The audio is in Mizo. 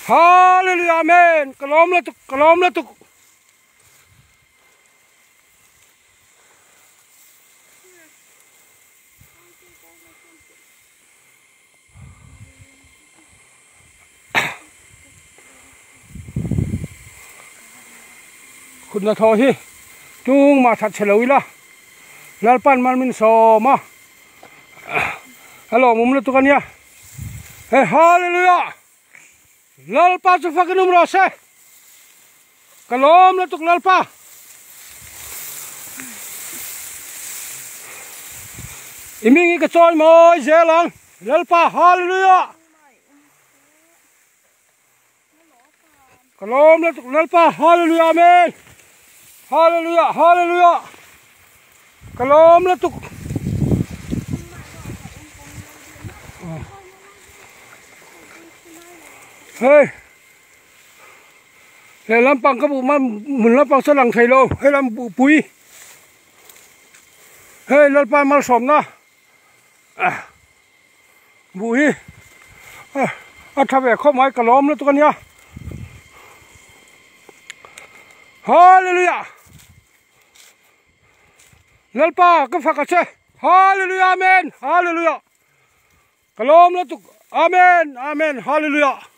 Hallelujah Amen ka lawm lutuk ka lawm lutuk. Kut hnathawh hi tungmah that chhe lo ila Lalpan mal min sawm a a lawmawm lutuk ania he Hallelujah Lalpa chu fakin awm rawh se ka lawm lutuk Lalpa. I ming hi ka chawi mawi zel ang Lalpa Hallelujah. Ka lawm lutuk Lalpa Hallelujah Amen Hallelujah Hallelujah Ka lawm lutuk Hei He lampang ka buh hmun lampang saw lang thei lo he lam buh pui hei Lalpa malsawmna buh hi a tha ve khawp mai ka lawm lutuk ania Hallelujah Lalpa ka fak a che Hallelujah Amen Hallelujah ka lawm lutuk Amen Amen Hallelujah.